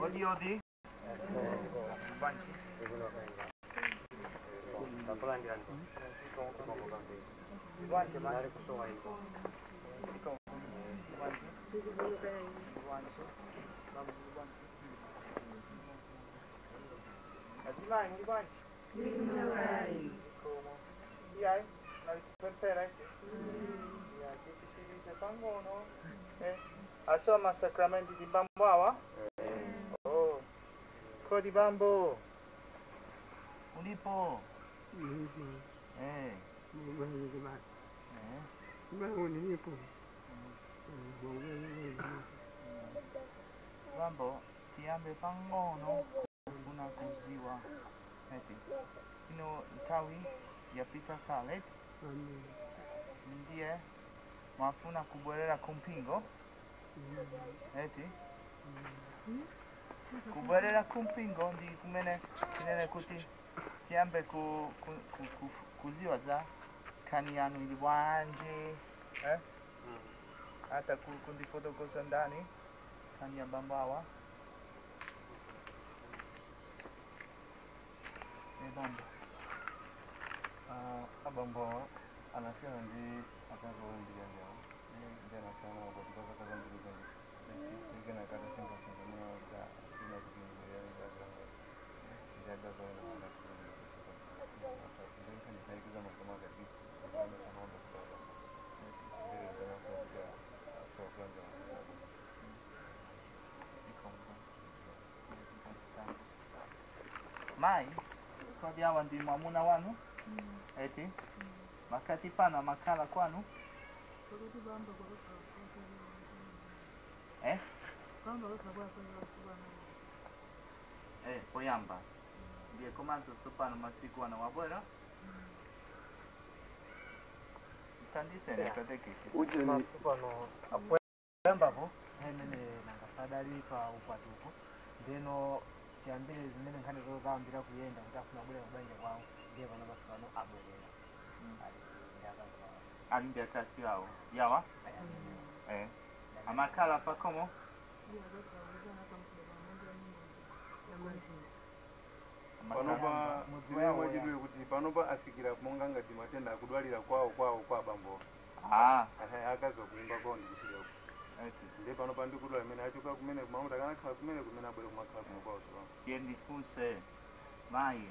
Odi odi. Banchi. Azimai, muli bwanji? Como? Iai, nalipempera iti? Iai, tipitirize pangono. Asoma sacramenti di bambo awa? Oh. Kodi bambo. Ulipo? Bambo, tiyambe pangono kuna kuziwa. Eti. Ino nthawi yapita kale. Ndiye mwafuna kubwerera kumpingo. Eti. Kubwerera kumpingo ndi kumene chinene kuti tiyambe kuziwa za kani yanu ili bwanji. Ata kundifotokoza ndani kani ya bambo awa. Bambo. Abambo anasema ndi akazolandira njawo ndi anasema kuti kwakazolandira njawo ndi akata singa singa mwana wa ina kuti ndi akazolandira ndi nkhani zaikiza makoma kabisa ndi anaona ndi ndi Mai kodi awa ndi mwamuna wanu? Eti? Makati pano amakhala kwanu? Eh? Poyamba. Ndiye komanso tsopano masiku ano wabwera? Tandisene katekisi. Masiku ano Poyambapo? Amene nangasadali pa ukwati uko ndeno chiyambire zimene nkhani zozayambira kuyenda kuti afuna kubwerera kubanja kwawo ndiye pano masiku ano abwerera. Ali ndi akazi awo. Ali ndi akazi awo. Yawa? Amakhala pakomo? Panopa zimene mwachidule kuti panopa afikira monga ngati matenda akudwalira kwawo kwawo kwa abambo. Akazi akuimba kwawo ndi kuchira uko. Ndiye panopa ndikudwala imene achoka kumene kumamuta kanakhala kumene kumene abwera kumakhala kuno kwawo tsopano. Tiye ndifunse mai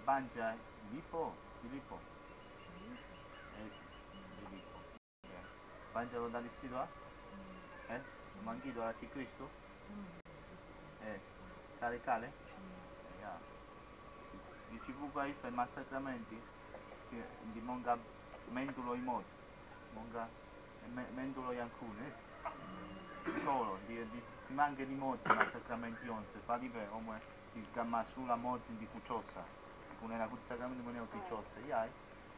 banja lipo? Ilipo? Ilipo. Banja lodalisidwa? Lumangidwa la Chikristu? Kale kale? Yeah. Ndichifukwa ife masakramenti ndi monga mendulo imodzi, monga mendulo yankhune solo ndi timange limodzi masakramenti onse palibe omwe tikamasula modzi ndi kuchosa tikunena kuti sakramenti mweneyo tichose iyayi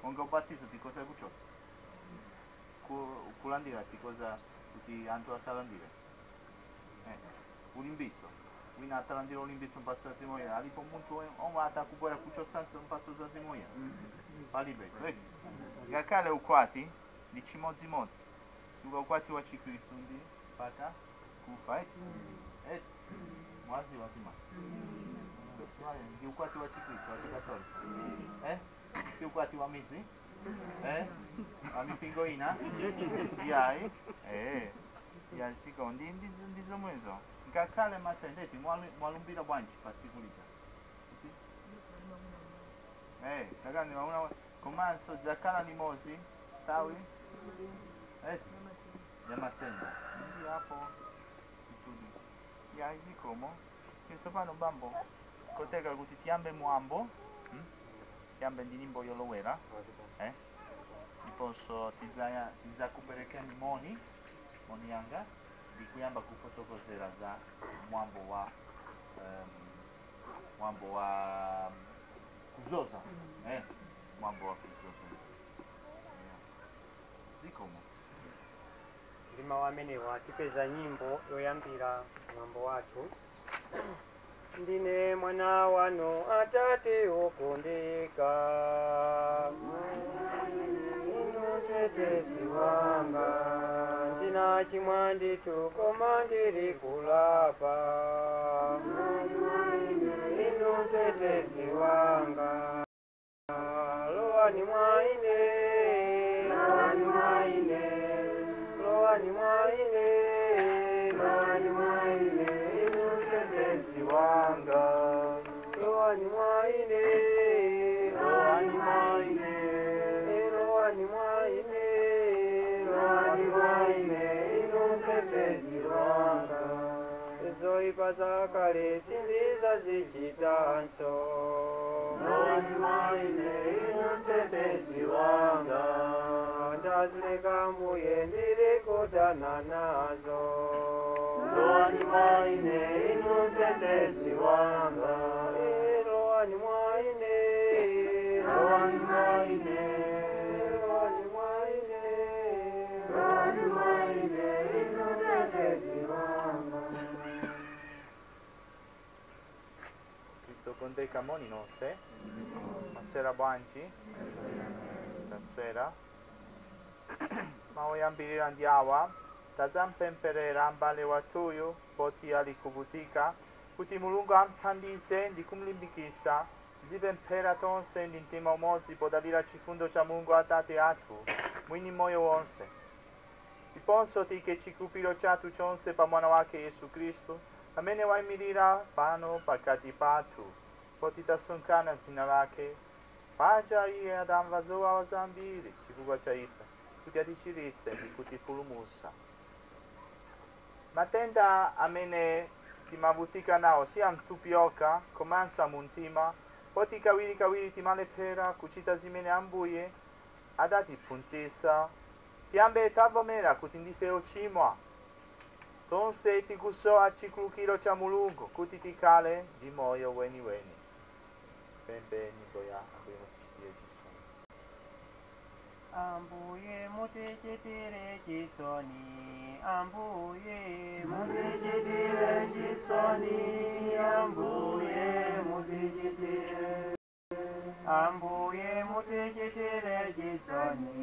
monga ubatizo tikoza kuchosa kulandira tikoza kuti anthu asalandire ulimbiso wina atalandira ulimbiso mphatso za Mzimu Woyera alipo munthu omwe atakubwera kuchosanso mphatso za Mzimu Woyera palibe ngakhale ukwati ndi chimodzimodzi chifukwa ukwati wa Chikristu ndi mpaka kufa mwazi wazima ndi ukwati wa Chikristu wa Chikatolika si ukwati wa midzi wa mipingo ina iyayi yasiko ndi zomwezo ngakhale matenda eti mwalumbira bwanji pa tsiku lija ngakhale mwauna komanso zakhala limodzi nthawi ya matenda ndi apo itudi ya izikomo tsopano bambo koteka kuti tiyambe mwambo tiyambe ndi nyimbo yolowera ndiponso tizakuperekeni moni moni yanga ndikuyamba kufotokozera za mwambo wa mwambo wa kuzoza, mwambo wa kuzoza. Yeah. Zikomo. Ndi mawu amenewa tipeza nyimbo yoyambira mwambo wathu. Ndine mwana wanu atate okondeka, inu mtetezi wanga, ndina chimwa ndithu koma ndiri kulapa. Inu mtetezi wanga, lowani mwa ine, lowani mwa ine, lowani mwa ine, lowani mwa ine, inu mtetezi wanga, lowani mwa ine, lowani mwa ine, lowani mwa ine, lowani mwa ine, inu mtetezi wanga. Zoyipa zakale sindizazichitanso, lowani mwa ine, inu mtetezi wanga, ndazileka mbuye ndiri kudana nazo. Lowani mwa ine, inu mtetezi wanga, lowani mwa ine, lowani mwa ine, lowani mwa ine, lowani mwa ine, inu mtetezi wanga. Cristo kondeka moni nonse. Masera bwanji. Stasera maoyambirira ndi awa tazampemperera mbale wathuyu poti ali kuvutika kuti Mulungu amthandize ndi kumlimbikisa zipemphera tonse ndi mtima umodzi podalira chifundo cha Mulungu Atate athu mwini moyo wonse. Ndiponso tike chikhulupiriro chathu chonse pa mwana wake Yesu Khristu amene wayimirira pano pakati pathu poti tasonkhana dzina lake. Paja iye adamva zowawa zambiri chifukwa cha ife kuti atichiritse ndi kutipulumutsa. Matenda amene timavutika nawo si amthupi okha komanso amumtima, poti kawirikawiri timalephera kuchita zimene Ambuye adatiphunzitsa. Tiyambe tavomera kuti ndife ochimwa tonse tikusowa chikhululukiro cha Mulungu kuti tikhale ndi moyo weniweni. Pembe nyimbo ya Ambuye mutichitire chisoni. Ambuye mutichitire chisoni, Ambuye mutichitire chisoni, Ambuye mutichitire, Ambuye mutichitire chisoni,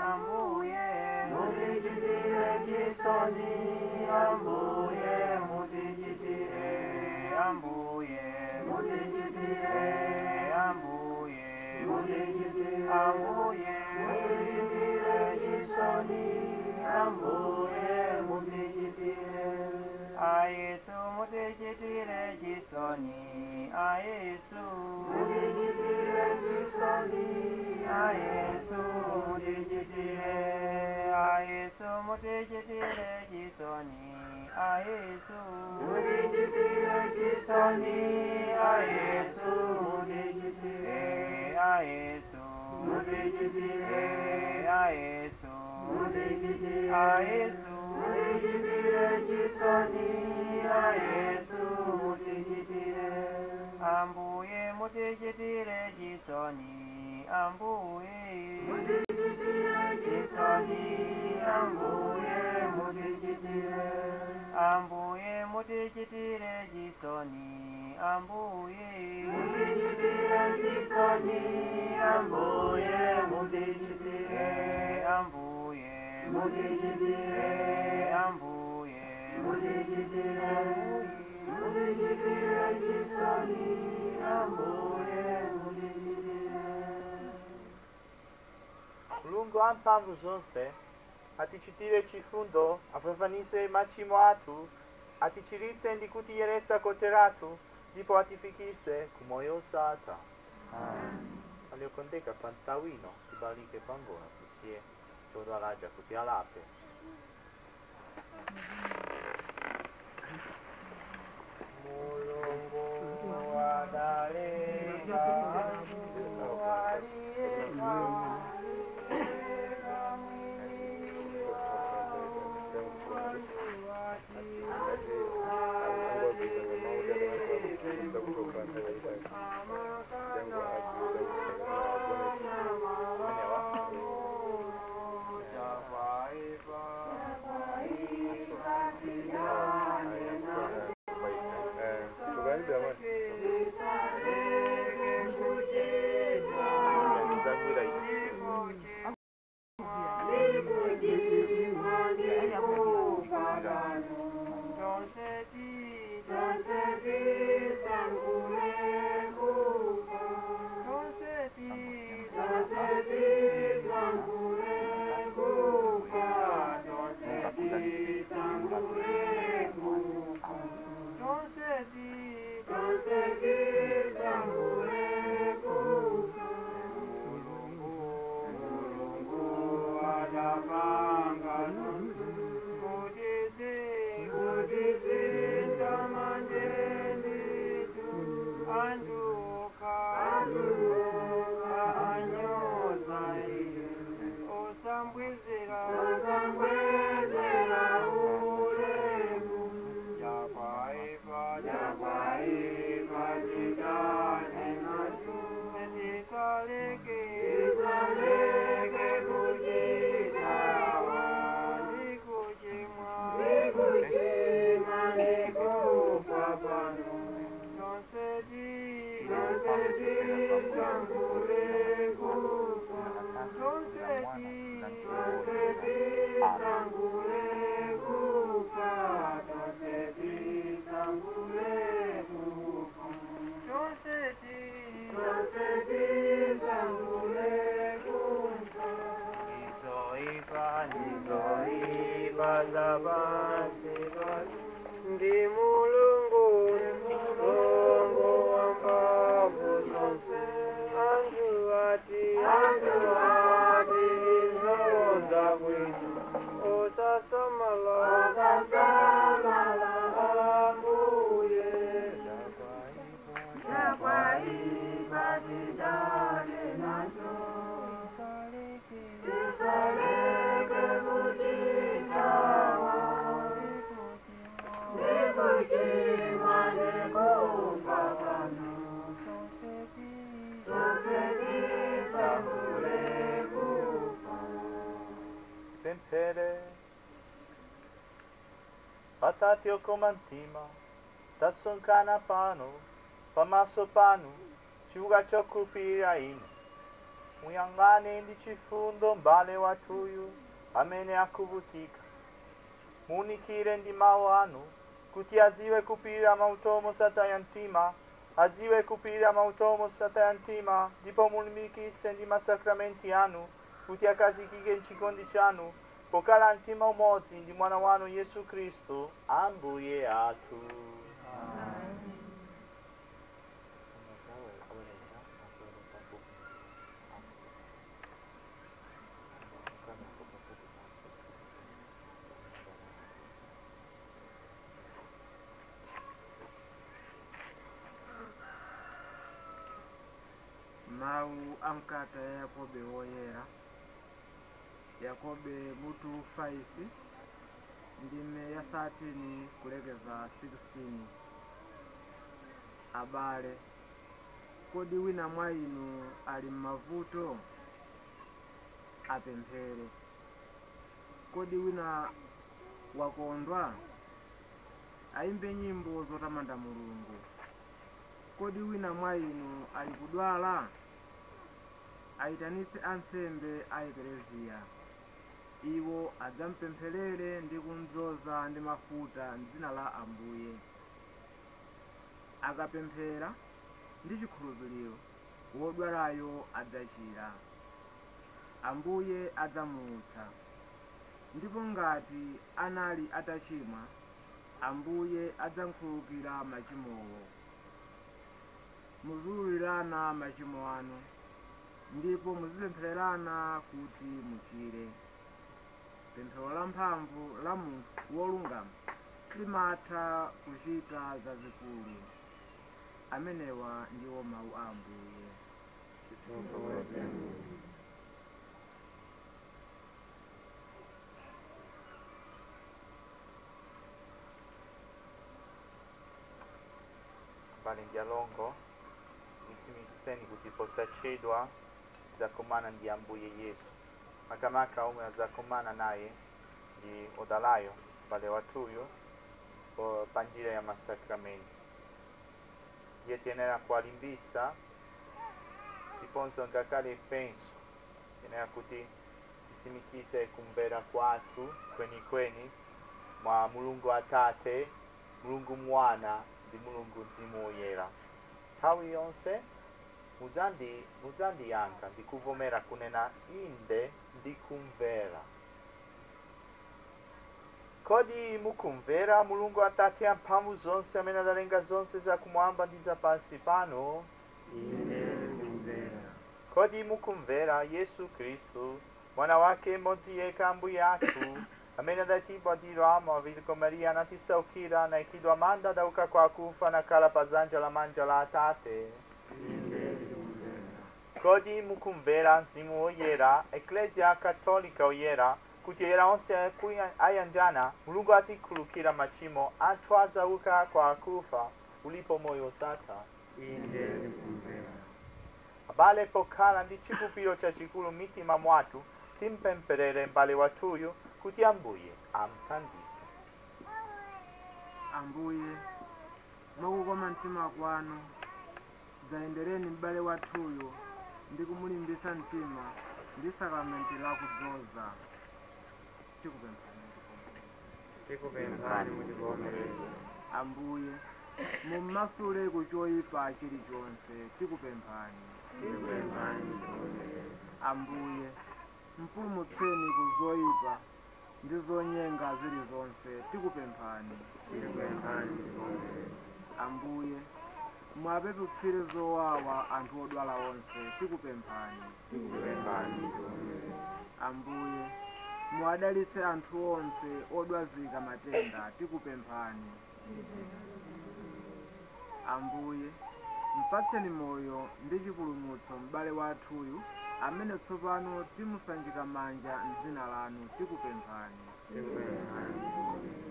Ambuye mutichitire chisoni, Ambuye mutichitire, Ambuye mutichitire, Ambuye mutichitire, Ambuye mutichitire chisoni, Ambuye mutichitire. Ayesu mutichitire chisoni, Ayesu mutichitire chisoni, Ayesu mutichitire, Ayesu mutichitire chisoni, Ayesu mutichitire chisoni, Ayesu mutichitire, Ayesu mutichitire, Ayesu mutichitire, Ayesu mutichitire chisoni, Ayesu mutichitire. Ambuye mutichitire chisoni, Ambuye mutichitire chisoni, Ambuye mutichitire, Ambuye mutichitire chisoni, Ambuye mutichitire chisoni, Ambuye mutichitire, Ambuye mutichitire, Ambuye mutichitire, mutichitire chisoni, Ambuye mutichitire. Mulungu amphamvu zonse atichitire chifundo, afafanise machimo athu, atichiritse ndi kutiyeretsa kotheratu, ndipo atifikise ku moyo osatha. Aliokondeka pantawino tibalike pang'ono tisiye chodwalaja kuti alape. Mulungu adalenga anthu aliyekha, aliyekha mwini wawo, anthu ati pansi pano ndi Mulungu, Mulungu wa mphamvu zonse. Anthu ati, anthu ati ndizonda bwino, osasamala, osasamala Ambuye. Chakwaipa tidane nacho, tisaleke kutitawa, ndikuchimwa ndikufa pano, tonse tisakule kufa. Tempere Atate okoma mtima tasonkana pano pamaso panu chifukwa chokhulupirira inu muyang'ane ndi chifundo m'bale wathuyu amene akuvutika muunikire ndi mawu anu kuti adziwe kupirira mavuto mosataya mtima adziwe kupirira mavuto mosataya mtima ndipo mulimbikitse ndi masakramenti anu kuti akhazikike mchikondi chanu pokhala mtima umodzi ndi mwana wanu Yesu Khristu Ambuye athu. Mawu amkata ya Yakobe woyera, Yakobe mutu 5 ndime ya 13 kulekeza 16. Abale, kodi wina mwa inu ali m'mavuto? Apemphere. Kodi wina wakondwa? Ayimbe nyimbo zotamanda Mulungu. Kodi wina mwa inu ali kudwala? Ayitanitse ansembe a Ekleziya. Iwo adzampempherere ndi kumudzoza ndi mafuta m'dzina la Ambuye. Akapemphera ndi chikhulupiriro, wodwalayo adzachira. Ambuye adzamuutsa. Ndipo ngati anali atachimwa, Ambuye adzamkhululukira machimowo. Muziwululirana machimo anu, ndipo muzipemphererana kuti muchire. Pemphero la mphamvu la munthu wolungama limatha kuchita zazikulu. Amenewa ndiwo mawu a Ambuye. Tithokoze Mulungu. Abale ndi alongo, nditsimikizeni kuti posachedwa tidzakumana ndi Ambuye Yesu. Makamaka omwe adzakumana naye ndi odalayo m'bale wathuyo pa njira ya masakramenti. Iye tiyenera kuwalimbisa ndiponso ngakhale ifenso tiyenera kuti titsimikize kumvera kwathu kwenikweni mwa Mulungu Atate, Mulungu Mwana ndi Mulungu Mzimu Woyera. Nthawi yonse muzandiyankha ndikuvomera kunena inde ndikumvera. Kodi mukumvera Mulungu Atate amphamvu zonse amene adalenga zonse zakumwamba ndi zapansi pano? Inde ndikumvera. Kodi mukumvera Yesu Khristu mwana wake mmodzi yekha Ambuye athu amene adatibadwira mwa Virgo Maria, anatisaukira, anayikidwa manda, adauka kwa akufa, nakhala pa dzanja lamanja la Atate? Inde ndikumvera. Kodi mukumvera Mzimu Woyera, Eklesia Katolika Oyera, kuti oyera onse ayanjana, Mulungu atikhululukira machimo, anthu adzauka kwa akufa, ulipo moyo osatha? Inde ndikumvera. Abale, pokhala ndi chikhulupiriro chachikulu m'mitima mwathu, timpempherere m'bale wathuyu kuti Ambuye amthandize. Ambuye, mwakukoma mtima kwanu, dzayendereni m'bale wathuyu ndi kumulimbitsa mtima ndi sakramenti la kudzoza. Tikupemphani mutivomereze. Tikupemphani mutivomereze. Ambuye, mummasule ku choyipa chilichonse. Tikupemphani. Tikupemphani mutivomereze. Ambuye, mpulumutseni ku zoyipa ndi zonyenga zilizonse, tikupemphani. Tikupemphani mutivomereze. Ambuye, mwapeputsire zowawa anthu odwala onse, tikupemphani. Tikupemphani mutivomereze. Ambuye, muwadalitse anthu onse odwazika matenda, tikupemphani. Ambuye, mpatseni moyo ndi chipulumutso m'bale wathuyu amene tsopano timusanjika manja m'dzina lanu, tikupemphani. Tikupemphani mutivomereze.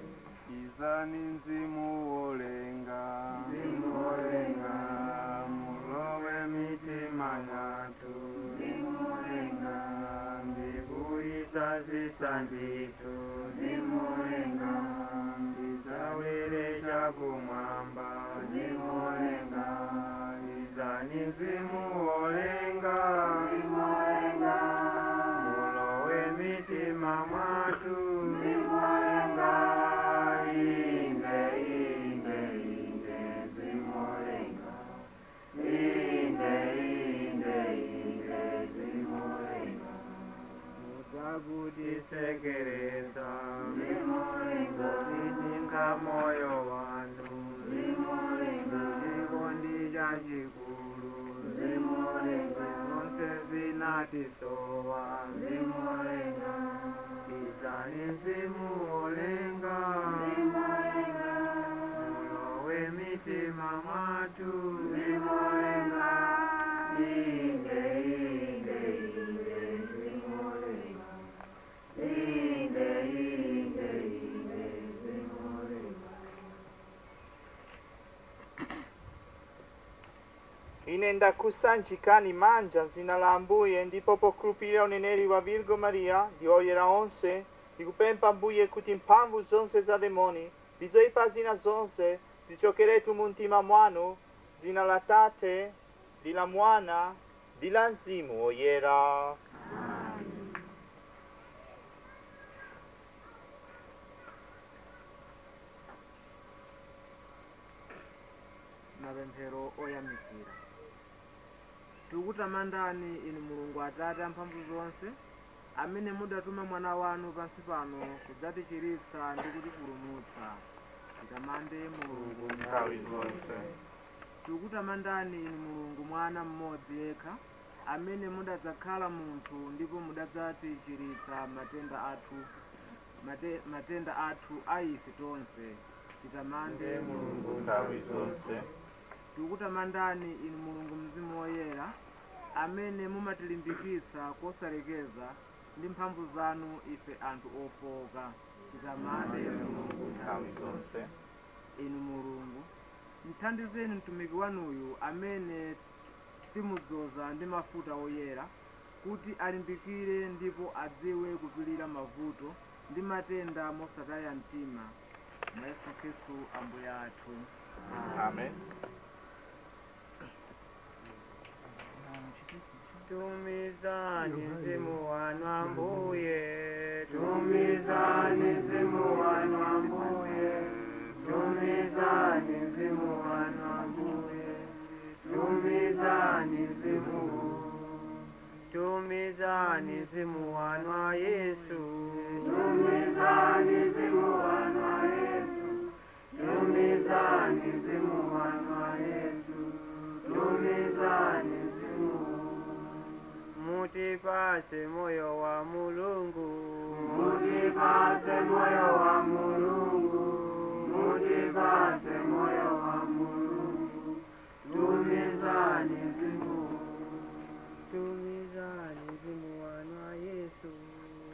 Izani mzimu wolenga, Mzimu wolenga, mulowe mitima mwathu. Mzimu wolenga, ndikuyisasisa ndithu. Mzimu wolenga, ndizawere chakumwamba. Mzimu wolenga, izani mzimu wolenga. Mzimu wolenga, mulowe mitima mwathu. Mzimu wolenga, inde, inde, inde, mzimu wolenga. Inde, inde, inde, mzimu wolenga. Mudzakutisekeresa, mzimu wolenga, kutininga moyo wanu, mzimu wolenga, chikondi chachikulu, mzimu wolenga, zonse zinatisowa, mzimu wolenga, izani mzimu wolenga, mzimu wolenga, mulowe mitima mwathu, mzimu wolenga, inde, inde, inde, mzimu wolenga. Inde, inde, inde, mzimu wolenga. Ine ndakusanjikani manja m'dzina la Ambuye, ndipo pokhulupirira uneneri wa Virgo Maria ndi oyera onse, ndikupempha Ambuye kuti mphamvu zonse za demoni ndi zoyipa zina zonse zichokeretu mu mtima mwanu, dzina la Tate, ndi la Mwana, ndi la Mzimu Woyera. Mapemphero oyamikira. Tikutamandani inu Mulungu Atate amphamvu zonse, amene mudatuma mwana wanu pansi pano kudzatichiritsa ndi kutipulumutsa. Titamande Mulungu nthawi zonse. Tikutamandani inu Mulungu mwana mmodzi yekha, amene mudadzakhala munthu ndipo mudadzatichiritsa matenda athu, matenda athu a ife tonse. Titamande Mulungu nthawi zonse. Tikutamandani inu Mulungu Mzimu Woyera, amene mumatilimbikitsa kosalekeza ndi mphamvu zanu ife anthu ofoka. Titamande Mulungu nthawi zonse. Inu Mulungu, mthandizeni mtumiki wanuyu amene timudzoza ndi mafuta oyera, kuti alimbikire ndipo adziwe kupirira mavuto ndi matenda mosataya mtima. Mwa Yesu Khristu Ambuye athu. Amen. Tumizani mzimu wanu Ambuye, tumizani mzimu wanu Ambuye, tumizani mzimu wanu Ambuye, tumizani mzimu, tumizani mzimu wanu wa Yesu, tumizani mzimu wanu wa Yesu, tumizani mzimu wanu wa Yesu, tumizani mzimu. Mutipase moyo wa Mulungu, mutipase moyo wa Mulungu, mutipase moyo wa Mulungu, tumizani mzimu, tumizani mzimu wanu wa Yesu,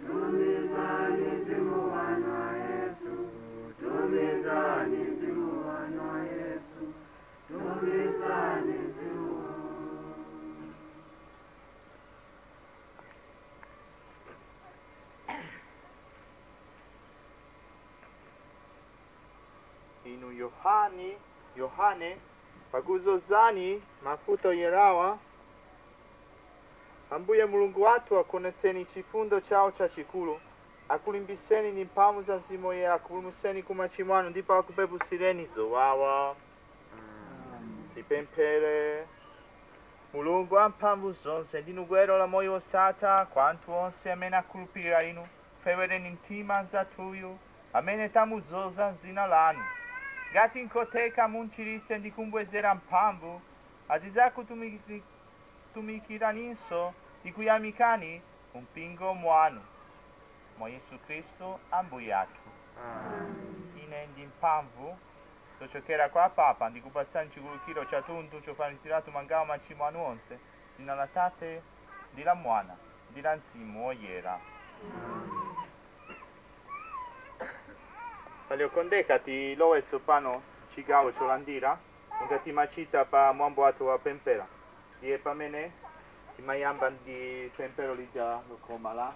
tumizani mzimu wanu wa Yesu, tumizani mzimu wanu wa Yesu, tumizani mzimu. Inu Yohane, pakuzozani mafuta oyerawa, Ambuye Mulungu wathu akuonetseni chifundo chawo chachikulu, akulimbiseni ndi mphamvu za Mzimu Woyera, akupulumutseni ku machimo anu ndipo akupepusireni zowawa. Tipemphere. Mulungu amphamvu zonse, ndinu gwero la moyo wosatha kwa anthu onse amene akhulupirira inu. Mufewereni mtima mnzathuyu amene tamudzoza m'dzina lanu. Ngati nkotheka mumchiritse ndi kumbwezera mphamvu, azidzakutumikiraninso ndi kuyamikani mpingo mwanu. Mwa Yesu Khristu Ambuye athu. Ine ndi mphamvu zochokera kwa Papa ndikupatsani chikhululukiro chathunthu chofaniziratu mangawa machimo anu onse, dzina la Tate ndi la Mwana ndi la Mzimu Woyera. Paleokondeka tilowe tsopano chigawo cholandira monga timachita pa mwambo wathu wa pemphera. Ndiye pamene timayamba ndi pemphero lija lokoma la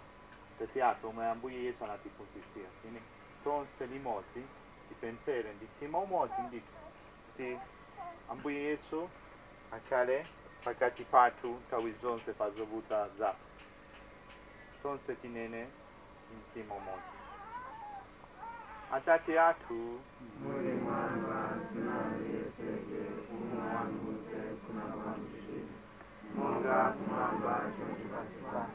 Tate athu omwe Ambuye Yesu anatiphunzitsira. Ine tonse limodzi tipemphere ndi mtima umodzi ndithu kuti Ambuye Yesu akhale pakati pathu nthawi zonse pa zovuta zathu. Tonse tinene mtima umodzi. Atate athu muli mwamba, dzina liyeretsedwe, ufumu wanu udze, kufuna kwanu kuchitidwe monga kumwamba choncho pansi pano.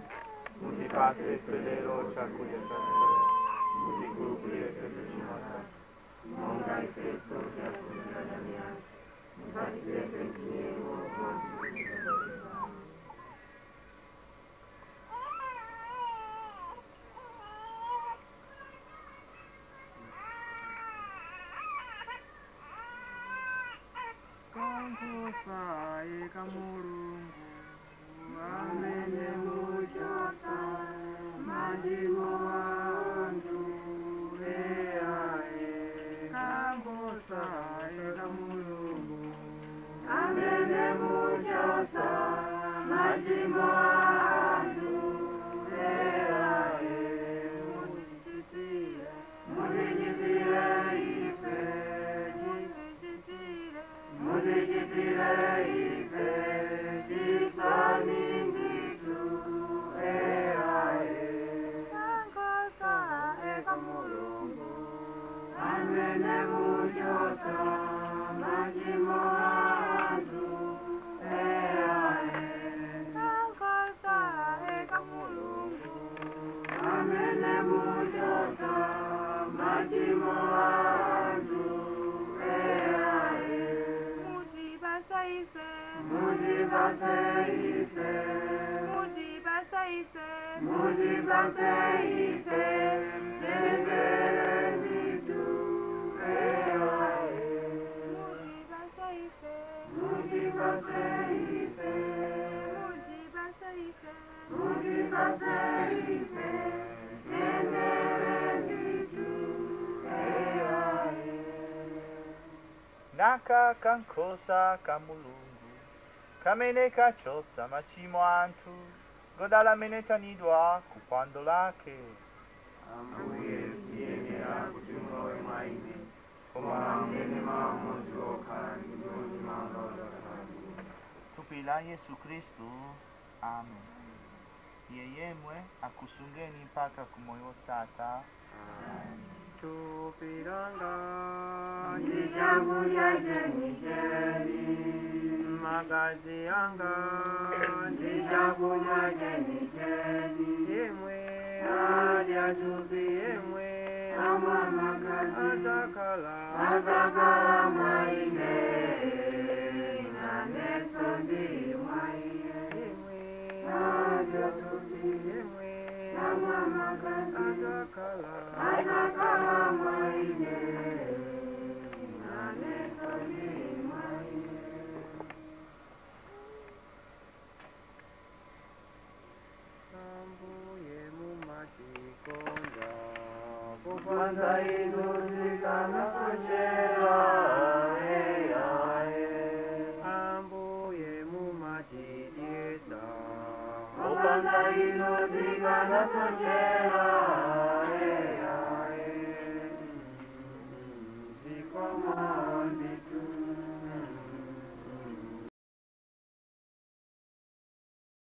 Mutipatse ife lero chakudya chathu cha lero. Mutikhululukire ife zochimwa zathu monga ifenso tiwakhululukira adani athu, musatisiye ife m'chinyengo, koma mutipulumutse kuchoyipa. Kankhosa ka Mulungu amene muchotsa machimo anthu, eyae. Kankhosa ka Mulungu amene muchotsa machimo anthu, eyae. Mutichitire ife, mutichitire ife chisoni ndithu, eyae. Kankhosa ka Mulungu amene muchotsa machimo anthu, eyae. Kankhosa ka Mulungu amene muchotsa machimo anthu, eyae. Mutipatse ife, Mutipatse ife, mutipatse ife, mutipatse ife mtendere ndithu, eyae. Mutipatse ife, Mutipatse ife, mutipatse ife, mutipatse ife mtendere ndithu, eyae. Naka kankhosa ka Mulungu kamene kachotsa machimo anthu, ngodala amene aitanidwa ku phwando lake. Ambuye, siyenera kuti mulowe mwa ine, koma munene mawu amodzi okha ndipo mtima wanga udzakhala bwino. Thupi la Yesu Khristu. Amen. Iye yemwe akusungeni mpaka kumoyo wosatha. Thupi langa ndi chakudya chenicheni, magazi anga ndi chakudya chenicheni, yemwe adya thupi yemwe amwa magazi adzakhala adzakhala mwa ine, nanenso ndili mwa iye. Yemwe adya thupi yemwe amwa magazi adzakhala adzakhala mwa ine, nanenso ndili mwa iye. Ambuye mumatikonda Kupanda inu tikanasochera, eyae. Ambuye mumatidyetsa Kupanda inu tikanasochera.